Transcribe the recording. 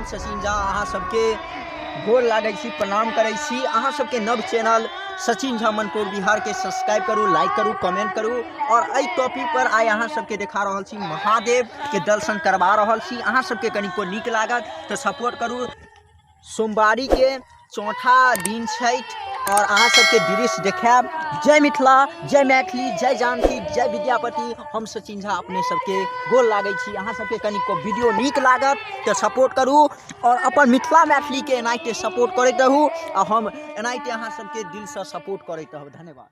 सचिन झा अहाँ सबके गोर लागै छी, प्रणाम करै छी। अहाँ सबके नव चैनल सचिन झा मनपुर बिहार के सब्सक्राइब करू, लाइक करू, कमेंट करू। और एहि टॉपिक पर आइ अहाँ सबके देखा रहल छी, महादेव के दर्शन करवा रहल छी। अहाँ सबके कनिको नीक लागत तऽ सपोर्ट करू। सोमवारी के चौथा दिन छठि और अहाँ सबके दृश्य देखायब। जय मिथिला, जय मैथिली, जय जानकी, जय विद्यापति। हम सचिन झा अपने सबके गोर लागै छी। अहाँ सबके कनिको वीडियो नीक लागत तऽ सपोर्ट करू और अपन मिथिला मैथिली के एनाहिते सपोर्ट करैत रहू आ हम एनाहिते अहाँ सबके दिलसँ सपोर्ट करैत रहब। धन्यवाद।